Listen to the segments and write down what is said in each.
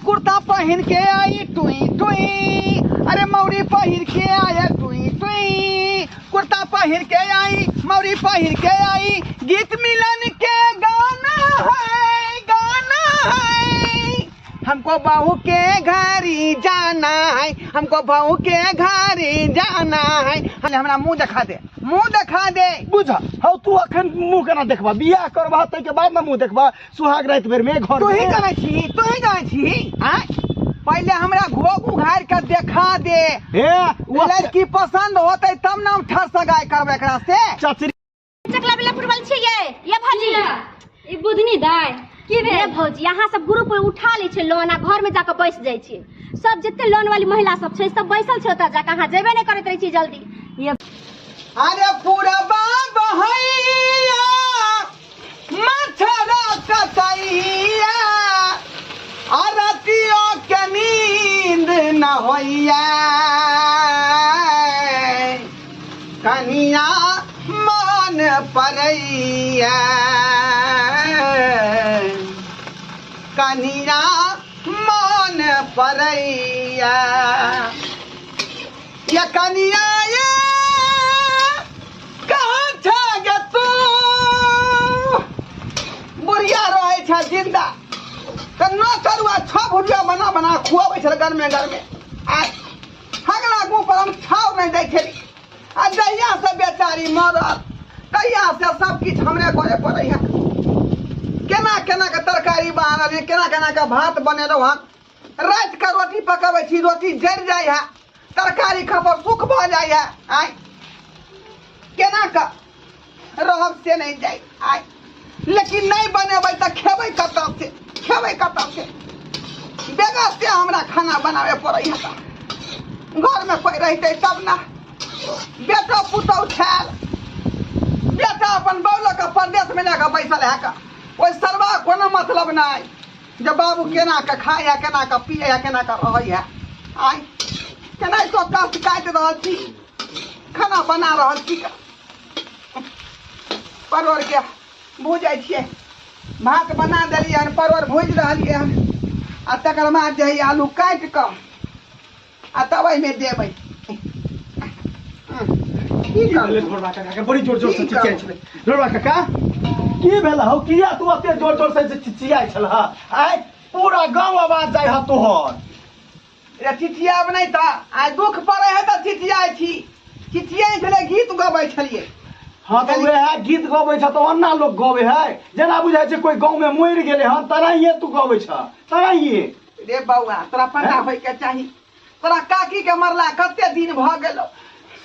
कुर्ता पहिन के आई टुई टुई, अरे मौरी पहिर के आया टुई टुई, कुर्ता पहिर के आई मौरी पहिर के आई, गीत मिलन के गाना है गाना है, हमको बहू के घरी जाना है, हमको बहू के घरी जाना है। हमरा मुंह देखा दे, मुंह देखा दे। बुझ हौ तू अखन मुंह केना देखबा, बियाह करबा तै के बाद ना मुंह देखबा, सुहाग राति भरि में घर तू ही में। जानै छी, तू ही जानै छी। आँय? पहिले हमरा घोघ उघारि के देखा दे, हे ओ लड़की पसंद होतै तब ना हम ठर सगाई करबै एकरा से। चचरी चकला बेला फुटबॉल छियै ये भौजी। ई बुधनी दाय की ये भेल? भौजी यहाँ सब ग्रुप में उठा लै छै लोन आ घर में जाके बैस जाइ छै। सब जते लोन वाली महिला सब छै सब बैसल छै ओतऽ जाके, अहाँ जेबे नहि करैत रहै छी जल्दी। ये अरे पूरबा बहैया मच्छरा कतैया, अरतियो के नींद न होइया, कनिया मन परैया, कनिया मन परैया, या कनिया ये कहाँ छा गे तू, बुढ़िया रहै छ जिंदा तऽ 9 तरुआ 6 भुजिया बना बना खुआबै छल गरमे गरमे, आ हगला मुँह पर हम छाव नहि दै छली, आ जहिया से बेचारी मरल तहिया से सब किछु हमरे करे पड़ै है। केना केना के तरकारी बना, केना केना के भात बनेलहुँ हन, राति के रोटी पकबै छी रोटी जरि जाइ है, तरकारी खबर सुख भऽ जाइ है, आय केना के रहब से नहि जाइ आय, लेकिन नहि बनेबै तऽ खेबै कतऽ से, खेबै कतऽ से, बेगर से हमरा खाना बनाबे पड़ै है। तऽ घरमे कोइ रहितै तब ना, बेटो पुतहु छायल, बेटा अपन बौल लऽ कऽ परदेशमे जाकऽ बैसल है कऽ, ओहि सरवा कोनो मतलब नहि जे बाबू केना के खाइ है, केना के पियै है, केना के रहै है। आय केनाहितो कष्ट काटि रहल छी, खाना बना रहल छी, परोड़के भूजै छियै, भात बना देलियै हन, परोड़ भूजि रहलियै हन, आ तकर बाद जे है आलू काटि कऽ आ तब एहिमे देबै। की भेलै ढोरबा काका के? बड़ी जोर जोर से चिचियाइ छलै ढोरबा काका, की भेल हौ? किया तू एते जोर जोर से चिचियाइ छल? आइ पूरा गाँव आवाज जाइ ह तोहर। रे चिचियाब नहि तऽ आइ दुख पड़ै है तऽ चिचियाइ छी, चिचियाइ छलै गीत गबै छलियै। हाँ तऽ वएह गीत गबै छ तऽ ओना लोक गबै है जेना बुझाइ छै कोइ गाँव में मरि गेलै हन तेनाहिए तू गबै छ तेनाहिए। रे बौआ तोरा पता होय के चाही, तोरा काकी के मरला कते दिन भऽ गेलो।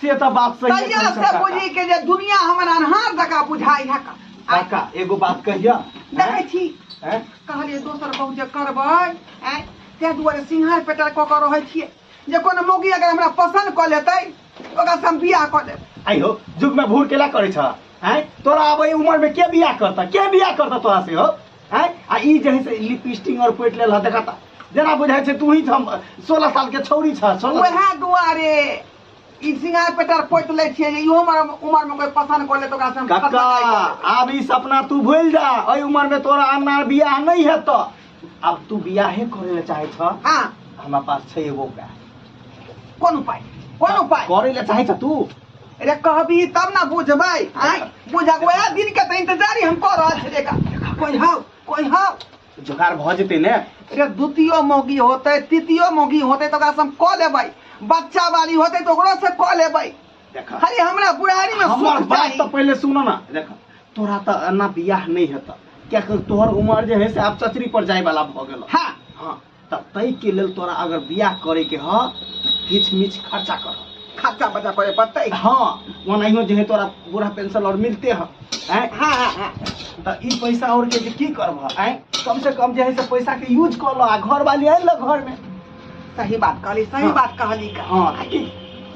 से तऽ बात सही तहिया से बुझी के जे दुनिया हमर अन्हार जकाँ बुझाइ है। काका एगो बात कहिया देखै छी, कहलियै दोसर बहु जे करबै आँय, ताहि दुआरे सिंघार पेटर कऽ कऽ रहै छियै जे कोनो मौगी अगर हमरा पसन्द कऽ लेतै ओकरा से हम बियाह कऽ लेब। आइ हो युग में भूर केला करै छ आँय, तोरा आब एहि उमर में के बियाह करता, के बियाह करता तोरा से हो आँय? आ ई जे है से लिपस्टिक और पोति लेल देखा त जेना बुझाइ छै तू ही 16 साल के छौरी छ। 16 वएह दुआरे ई सिंगार पेटर पोति लै छियै जे इहो उमर में कोइ पसन्द कऽ लेत ओकरा से हम काका आब ई सपना तू भूलि जा, एहि उमर में तोरा अन्ना बियाह नहीं हेतौ। आब तू बियाहे करे ले चाहे छ? हाँ। हमरा पास छै एगो उपाय। कोन उपाय? कोन उपाय करे ले चाहे छ तू? अरे कहबी तब ना बुझबै। आँय बुझब, वएह दिन के तऽ इंतजार हम कऽ रहल छलियै का। कोइ हौ, कोइ हौ जोगार भऽ जेतै ने। अरे द्वितीयो मौगी होतै, तृतीयो मौगी होतै तऽ ओकरा से हम कऽ लेबै, बच्चा वाली होतै तऽ ओकरो से कऽ लेबै। देखा खाली हमरा बुढ़ारी में हमर सुख बात चाही। तऽ पहिले सुनो ना। देखा तोरा तऽ एना बियाह नहीं हेतौ, कियाकि तोहर उमर जे है से आब चचरी पर जाय वाला भऽ गेल। हाँ। हाँ, तऽ ताहि के लेल तोरा अगर बियाह करे के ह तऽ किछु मिछ खर्चा कर, खर्चा बचा करे पड़तै। हाँ, ओनाहियो जे है तोरा बूढ़ा पेंशन और मिलते ह आँय? हाँ, हाँ, हाँ। तऽ ई पैसा और के जे की करबह आँय? कम से कम जे है से पैसा के यूज कऽ लऽ आ घर वाली आनि लऽ घर में। सही बात कहली, सही हाँ। बात कहली का। हाँ, तऽ की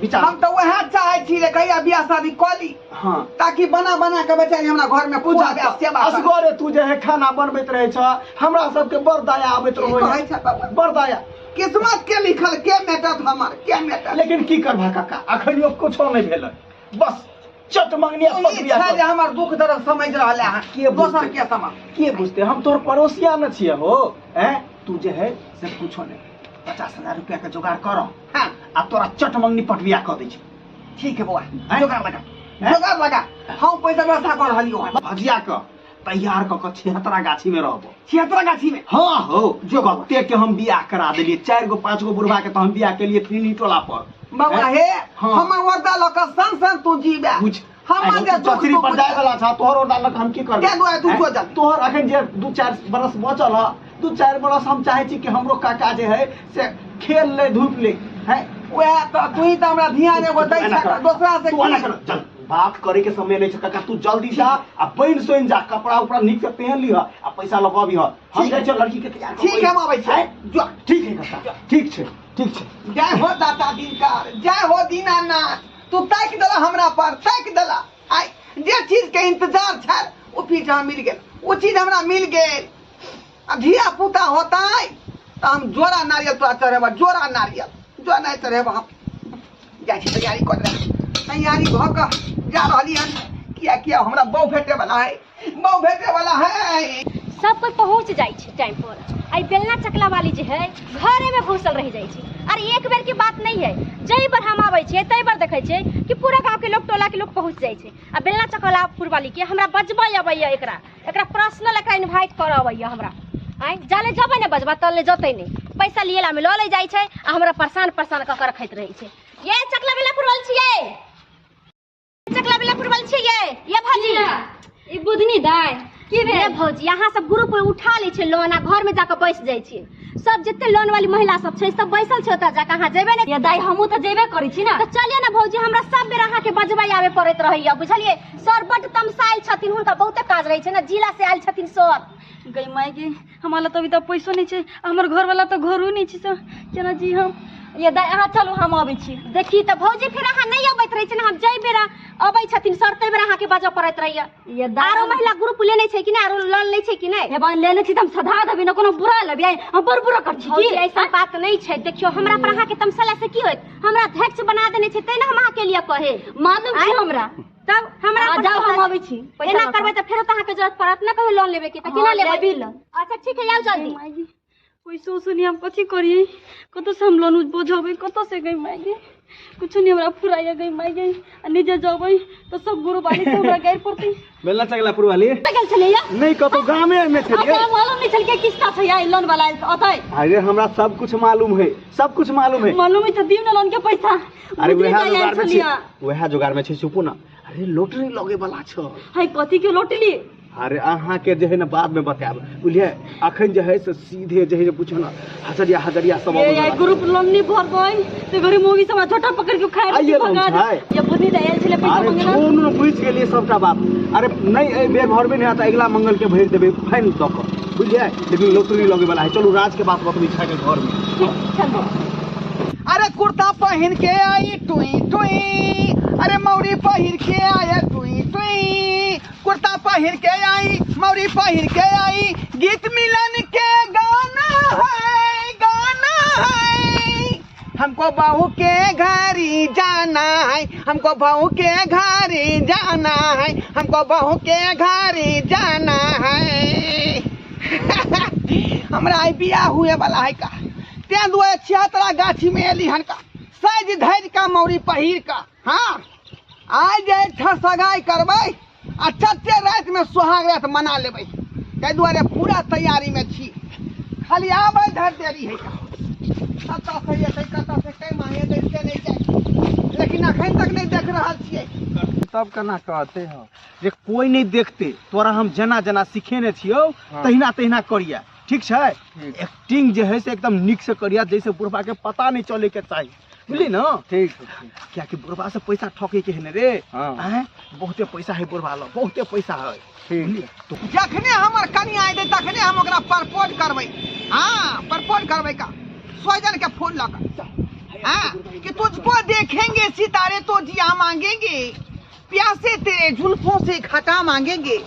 विचार? हम तऽ वएह चाहै छी जे कहिया बियाह शादी कऽ ली। हाँ। ताकि बना बना के बेचारी हमरा घर में पूजा खुआबे आ सेवा करे। असगरे तू जे है खाना बनबैत रहै छ, हमरा सबके बड़ दया आबैत की रहै। कहै छ बाबा? बड़ दया। किस्मत के लिखल के मेटत हमर, के मेटत? लेकिन की करबा काका, अखनियो कुछो नहि भेलै, बस चट मंगनी आ ई पकड़िया छै जे हमर दुख दर्द समझ रहल है। के बुझतै? दोसर के समझ? के बुझतै? हम तोहर पड़ोसिया न छियै हो, हैं? तू जे है से कुछो नहीं, 50,000 रुपया के जोगाड़ कर। हाँ आ तोरा चट मंगनी पटबिया कऽ दै छै। ठीक है बौआ, हैं? जोगाड़ लगा, हैं? जोगाड़ लगा, हम पैसा व्यवस्था कर रहलियो हन। भजिया के तैयार कऽ के 76 गाछी में रहबो। 76 गाछी में? हाँ हो, जो कते के हम बियाह करा देलिए, 4 गो 5 गो बुढ़वा के तो हम बियाह के लिए तीन टोला पर। बाबा हे, हाँ। हमर वर्दा लऽ कऽ सन सन तू जीबे। बुझ हमर जे दुख चचरी तू पर बुझ। जाय वाला छ, तोहर ओरदा लऽ कऽ हम की करबै? तें दुआरे तू हैं? जो जल्दी। तोहर अखन जे 2-4 बरस बचल ह, 2-4 बरस हम चाहे छी कि हमरो काका जे है से खेल ले धूप ले है। वएह तऽ तू ही तऽ हमरा ध्यान एगो दै एना छह, कर। दोसरा से तू एना की? कर, चल बात करे के समय नहीं छै काका, तू जल्दी जा आ बनि सोनि जा, कपड़ा उपड़ा नीक से पहन लिह आ पैसा लऽ कऽ अबिह। हम ठीक जाइ छियै लड़की के तैयार ठीक है, हम अबै छी। हैं? जो। ठीक है काका, ठीक छै, ठीक छै। जय हो दाता दिनकर, जय हो दीनानाथ, तू ताकि देला हमरा पर, ताकि देला। आइ जे चीज के इंतजार छल ओ चीज हमरा मिल गेल, ओ चीज हमरा मिल गेल। आ धिया पुता होतै तऽ हम जोड़ा नारियल तोरा चढ़ेबह, जोड़ा नारियल जो नहीं चढ़ेबह। हम जाइ छी तैयारी कर रहे, तैयारी भऽ कऽ जा रहली हन। किया किया हमरा बहू भेटे वाला है, बहू भेटे वाला है। सब कोई पहुंच जाइ छै टाइम पर। आई बेलना चकला वाली जे है घरे में घुसल रह जाइ छै। अरे एक बेर के बात नहीं है, जई बार हम आबै छियै तई बार देखै छियै कि पूरा गांव के लोग, टोला के लोग पहुंच जाइ छै। आ बेलना चकला पुरवाली के हमरा बजबै अबैया, एकरा एकरा पर्सनल एकरा इन्वाइट करऽ अबैया हमरा। आइ जाले जबै ने बजबा तले जतै नहि, पैसा लिएला में लऽ ले जाइ छै आ हमरा परेशान परेशान कऽ कऽ रखैत रहै छै। ये चकला बेलना पुरवाली छियै, चकला बेलना पुरवाली छियै ये भौजी। ई बुधनी दाइ की भेल? ये भौजी, अहाँ सब ग्रुप में उठा लै छै लोन आ घर में जाके बैस जाइ छियै। सब जते लोन वाली महिला सब छै सब बैसल छै ओतऽ जाके, अहाँ जेबै ने? ये दाइ हमहूँ तऽ जेबे करै छी ना। तऽ चलिए ना भौजी, हमरा सब बेर अहाँके बजबै आबे पड़ैत रहैया, बुझलियै? सर बड्ड तमसायल छथिन, हुनका बहुते काज रहै छै ने, जिला से आयल छथिन सर। गई माय गे, हमरा लग तऽ अभी तक पैसो नहि छै, हमर घरवाला तऽ घरो नहि छै, से केना जी हम? ये दाइ अहाँ चलू, हम अबै छी। देखी तऽ भौजी, फेर अहाँ नहि अबैत रहै छै ने, हम जाहि बेर अबै छथिन सर तै बेर अहाँके बजऽ पड़ैत रहैया। ये दाइ आरो महिला ग्रुप लेने छै कि नहि? आरो लोन लै छै कि नहि? हे बहन, लेने छी तऽ हम सधा देबै ने, कोनो बुरा लेबै? हम बड़ बुरा कर छी भौजी, की? ऐसा बात नहीं छै। देखियौ हमरा पर अहाँके तमसला से की होयत, हमरा अध्यक्ष बना देने छै तै ने हम अहाँके लिए कहे। मालूम छै हमरा। तब हमरा आ पर जाउ, हम तमसा- अबै छी। पैसा एना लऽ कऽ। करबै तऽ फेरो तऽ अहाँके जरूरत पड़त ने कहियो लोन लेबे के, तऽ केना हाँ, लेबै? लेबी लोन। अच्छा ठीक है, आउ जल्दी। माय गे, पैसो सुनी हम कथी करियै, कतऽ से हम लोन बुझेबै, कतऽ से गई माय गे? कुछो नहीं हमरा फुराइया गई माय गे। आ निजे जबै तऽ सब गुरु बाली से हमरा गारि पड़तै। बेलना चकला पुरवाली कतऽ गेल छलियै? नहीं, कतौ गामे में छलियै। हमरा मालूम नहीं छल कि किस्ता छै ई लोन वाला अतै। अरे हमरा सब कुछ मालूम है, सब कुछ मालूम है। मालूम है तऽ दियौ ने लोन के पैसा। अरे बुझली वएह तऽ आयल जोगाड़ में छै, छलियै। वएह जोगाड़ में छै, चुपू ना। अरे लोटरी लगे वाला छ। हाय कथी के लोटली? अरे अहाँ के जे है ना बाद में बतायब, बुझलियै? अखन जे है से सीधे जे है से पूछो ना, हजरिया हजरिया सब ए अबै यार वाला। ग्रुप लोन नहीं भरबै ते घरे मोगी सब झोटा पकड़ के खाय आइए लोन भगा दे। छै। ये बुद्धि दे आयल छलै पैसा अरे मंगला। छोड़ू ना, बुझि गेलियै सबटा बात। अरे नहीं एहि बेर भरबे नहि तऽ अगिला मंगल के भरि देबै फाइन दऽ कऽ, बुझलियै? लेकिन लोटरी लगे वाला है। चलू राज के बात बतबै छै के घर में। ठीक, चलू। अरे कुर्ता पहिन के आई टुई टुई, अरे मौरी पहिर के आया टुई टुई, कुर्ता पहिर के आई मौरी पहिर के आई, गीत मिलन के गाना है, गाना है, हमको बहू के घर जाना है, हमको बहू के घर जाना है, हमको बहू के घर जाना है। हमरा आई बियाह हुए वाला है का, तें दुआरे 76 गाछी में एली हन का, साइज धैज का मौरी पहिर का। हाँ आइ जे ठर सगाई करबै आ चचे राति में सोहाग रात मना लेबै, ताहि दुआरे पूरा तैयारी में छी। खाली आबै धर देरी है का, कतऽ से एतै कतऽ से केना एतै से नहि जानि, लेकिन अखन तक नहि देख रहल छियै। तब केना कहते हो जे कोई नहीं देखते, तोरा हम जेना जेना सिखेने छियौ तहिना तहिना करिया, ठीक छै? एक्टिंग जे है से एकदम नीक से करिया, जैसे बुढ़बा के पता नहीं चले के चाही, बुझली ना? ठीक। कियाकि बुढ़बा से पैसा ठके के है ने रे। हाँ। आँय, बहुते पैसा है बुढ़बा लग, बहुते पैसा है। ठीक। जखने हमर कनिया एतै तखने हम ओकरा प्रपोज करबै। हाँ प्रपोज करबै का सोजन के फूल लऽ कऽ। हाँ कि तुझको देखेंगे सितारे तो जिया मांगेंगे, प्यासे तेरे जुल्फों से घटा मांगेंगे,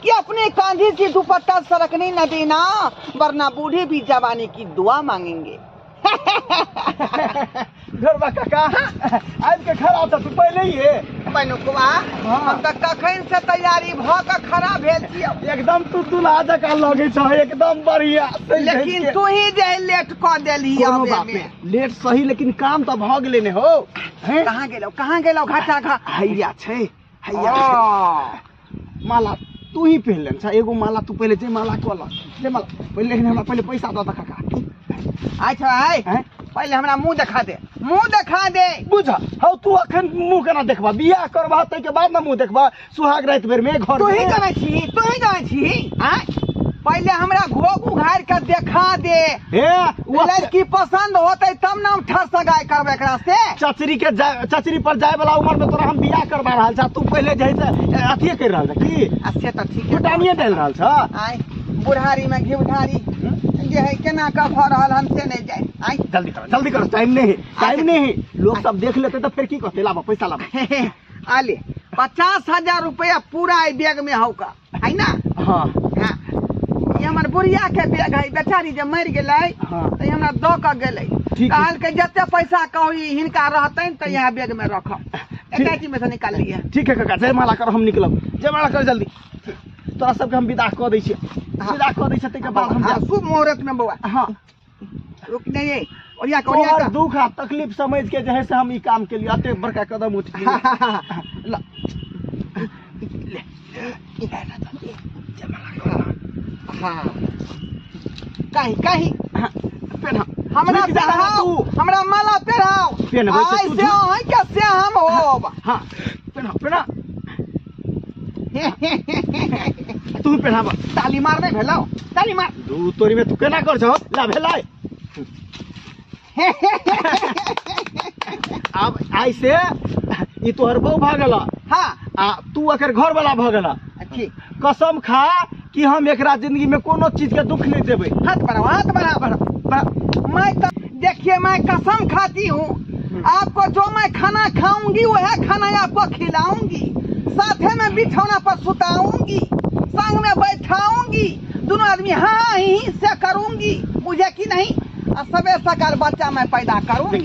कि अपने कांधे से दुपट्टा सरकने न देना, वरना बूढ़े भी जवानी की दुआ मांगेंगे। ढोरबा काका आबि के खड़ा छ तू पहिले ही हे। बनुकवा हाँ। हम तऽ कखन से तैयारी भऽ कऽ खड़ा भेल छियौ। एकदम तू दूल्हा जकाँ लगै छ, एकदम बढ़िया। लेकिन तू ही जे लेट कऽ देलही। कोनो आबे बात मे। नहि, लेट सही लेकिन काम तऽ भऽ गेलै ने हो। हैं? कहाँ गेलौ, कहाँ गेलौ? घाटा घा हैया छै, हैया छै। ओ, माला तू ही पहिन लेने छ, एगो माला तू पहिले जे माला कऽ ल, जे माला पहिले, लेकिन हमरा पहिले पैसा दऽ दऽ काका। अच्छा आइ हैं? पहिले हमरा मुँह देखा दे, मुँह देखा दे। बुझ हौ, तू अखन मुँह केना देखबा? बियाह करबा ताहिके बाद ने मुँह देखबा, सुहाग राति भरि में घर तू ही में। जानै छी, तू ही जानै छी। आँय, पहिले हमरा घोघ उघारि कऽ देखा दे। हे ओ लड़की पसंद होतै तब ने हम ठर सगाई करबै एकरा से। चचरी के जाय, चचरी पर जाय वाला उम्र में तोरा हम बियाह करबा रहल छा, तू पहिले जे है से अथिये करि रहल छ की? आ से तऽ ठीक है। फुटानिये डालि रहल छ। आँय, बुढ़ारी में घी उधारी जे है केना कऽ भऽ रहल हन से नहि जाय। आँय, जल्दी करो, जल्दी करो, टाइम नहीं है, टाइम नहीं है, लोग सब देख लेते तो फिर की कहते। लाबो पैसा लाबो। आले 50,000 रुपया पूरा एहि बैग में हौका है ना? हाँ। हाँ, ई हमर बुढ़िया के बैग है, बेचारी जे मरि गेलै हाँ। तऽ ई हमरा दऽ कऽ गेलै। ठीक है। कहलकै जते पैसा कहू ई हिनका रहतनि तऽ इएह बैग में रखब। अटैची में से निकाल लियै। ठीक है काका, जयमाला कर, हम निकलब। जयमाला कर जल्दी, तोरा सबके हम विदा कऽ दै छियै। हाँ। विदा कऽ दै छियै, ताहिके बाद हम हाँ, जायब। शुभ मुहूर्त में बौआ। हाँ। रुक नहीं, ओरिया के ओरिया तोहर के। दुख आ तकलीफ समझ के जे है से हम ई काम के लिए एते बड़का कदम उठेलियै। ला, ले, हाँ, कहीं कहीं। हाँ, पेन्ह। हमरा झुकि जा पेढ़ाओ। तू। हमरा माला पेढ़ाओ। पेन्हबै छै आइ तू से अहीं के से हम होब। हाँ, पेन्ह पेन्ह, तू पेन्हाब। ताली मार नहि भेलौ? ताली मार। दू तोरी में तू केना कर छौ? ला भेलै। आब आइ से ई तोहर बहू भऽ गेल। हाँ। आ तू एकर घर वाला भऽ गेल। ठीक। कसम खा कि हम एकरा जिंदगी में कोनो चीज के दुख नहीं देबै। हाथ बढ़ाओ, हाथ बढ़ाओ, बढ़ाओ। मैं तो देखिए, मैं कसम खाती हूँ आपको, जो मैं खाना खाऊंगी वह खाना आपको खिलाऊंगी, साथे में बिछौना पर सुताऊंगी, संग में बैठाऊंगी, दोनों आदमी हाँ ही से करूंगी, मुझे की नहीं, आ सबे सकाल बच्चा मैं पैदा करूंगी।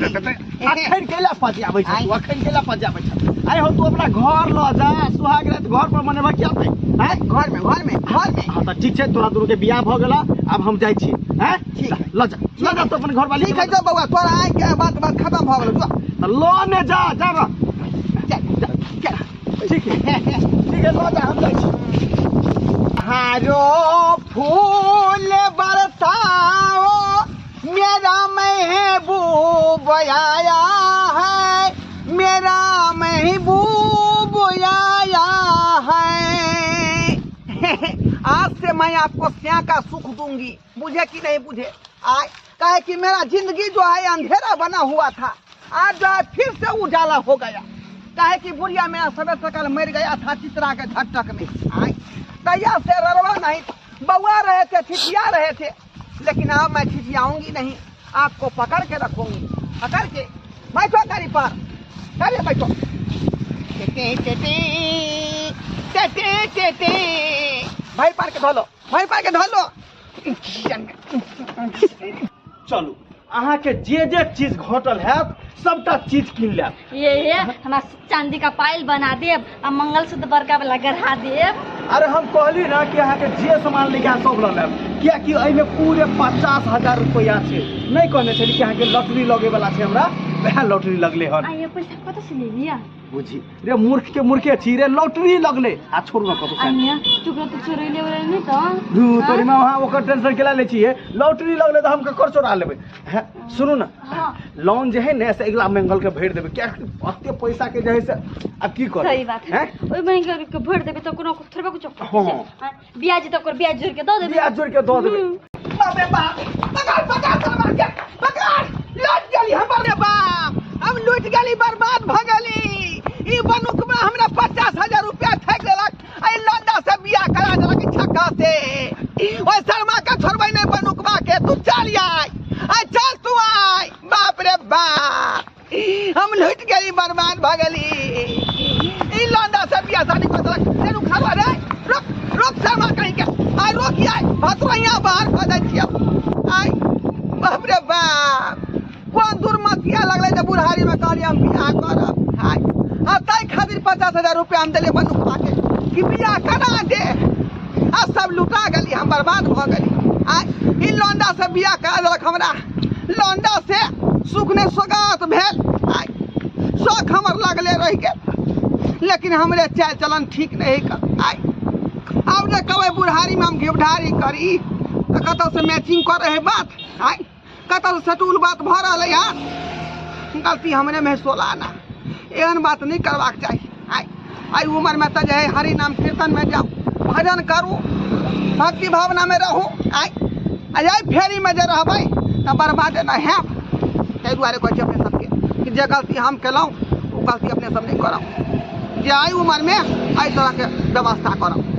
अखन केला पजियाबै छ तू? अखन केला पजियाबै छ? आइ हो, तू अपना घर लऽ जा, सुहाग राति घर पर मनेबा किया तै? आँय? घर में, घर में, घर में। हाँ तऽ ठीक छै, तोरा दुनू के बियाह भऽ गेला, आब हम जाइ छी। आँय? ठीक है। लऽ जा, लऽ जा तू अपन घर वाली। ठीक है, जो बउआ, तोरा आइ के बात बात खत्म भऽ गेल, जो। तऽ लऽ ने जा, जा ना। चल चल। ठीक है, ठीक है, लऽ जा, हम जाइ छी। हारो फूल बरसाओ, मेरा महबूब आया है, मेरा महबूब आया है। आज से मैं आपको स्या का सुख दूंगी, बुझे कि नहीं बुझे? आए कहे कि मेरा जिंदगी जो है अंधेरा बना हुआ था, आज जो है फिर से उजाला हो गया। काहे कि बुढ़िया मेरा सबे सकल मर गया था चित्रा के झटक में। आए तैया से रड़वा नहीं, बउआ रहे थे, छिछिया रहे थे, लेकिन अब मैं छिछियाऊंगी नहीं, आपको पकड़ के रखूंगी, पकड़ के। बैठो गाड़ी पर, अरे बैठो। टेटे टेटे टेटे टेटे, भाई पार के धो लो, भाई पार के धो लो। चलू, अहाँके जे जे चीज घटल हैत सबटा चीज कीन लेब। ये हमरा चांदी का पायल बना देब आ मंगलसूत्र बड़का वाला गढ़ा देब। अरे हम कहली ना कि अहाँके जे सामान लेके सब लऽ लेब, कियाकि एहिमे पूरे 50,000 रुपया छै। नहि कहने छली कि अहाँके लॉटरी लगे वाला छै हमरा? वएह लॉटरी लगले हन। आ ये पैसा कतऽ से लेलियै? बुझी रे, मूर्ख के मूर्खे छी रे, लॉटरी लगले आ छोड़ू ना कतौ से। आइया चुकरा तो चोरैले वाला नहीं तो? दू तोरी में वहाँ ओकर टेंशन केला लै छियै? लॉटरी लगले तऽ हम ककर चोरा लेबै? हैं, सुनू ना। हाँ। लोन जे है ने से अगिला मंगल के भरि देबै, कियाकि ओते पैसा के जे है से आब की करबै? सही बात है। हैं? ओहि बैंक के भरि देबै तऽ कोनो थोड़बे कुछो। हाँ। ब्याज तऽ ओकर ब्याज जोड़ के दऽ देबै। ब्याज जोड़ के दऽ देबै। बाप रे बाप, पकड़ पकड़ सरवा के पकड़, लूट गेली हमर रे बाप, हम लूट गेली, बर्बाद भ गेली। ई बनुकमा हमरा 50,000 रुपया ठकि लेलक, एहि लौंडा से बियाह करा देलक ई छक्का से। ओहि शर्मा के छोड़बै नहि बनुकमा के, तू चल आय, आय चल तू आय। बाप रे बाप, हम लूट गेली, बर्बाद भ गेली। ई लौंडा से बियाह शादी कऽ देलक। रे रुक सरवा रे, रुक रुक शर्मा कहीं के आय, रोक आय, भतरैया बाहर कऽ दै छियौ आय। बाप रे बाप। कोन दुर्मतिया लगलै जे बुढ़ारीमे कहलियै हम बियाह करब। हाय, आ ताहि खातिर 50,000 रुपया हम देलियै बनुकवा के कि बियाह करा दे, आ सब लुटा गेली, हम बर्बाद भऽ गेली। आय ई लौंडा से बियाह करा देलक हमरा, लौंडा से सुख नहि सोगात भेल। आय शौक हमर लगले रहि गेल, लेकिन हमरे चालि चलन ठीक नहि कर। आय आब जे कहबै बुढ़ारीमे हम घिवढारी करी तऽ कतऽसँ मैचिंग करै है बात, आय कतऽसँ सटुल बात भऽ रहलै हँ। गलती हमरेमे है 16 आना, एहन बात नहि करबाक चाही। आय आइ उमरमे तऽ जे है हरि नाम कीर्तनमे जाउ, भजन करू, भक्ति भावनामे रहू। आय आइ फेरीमे जे रहबै तऽ बर्बाद नहि हैब। ताहि दुआरे कहै छी अपने सबके कि जे गलती हम केलहुँ ओ गलती अपने सब नहि करब, जे एहि उमरमे एहि तरहके व्यवस्था करब।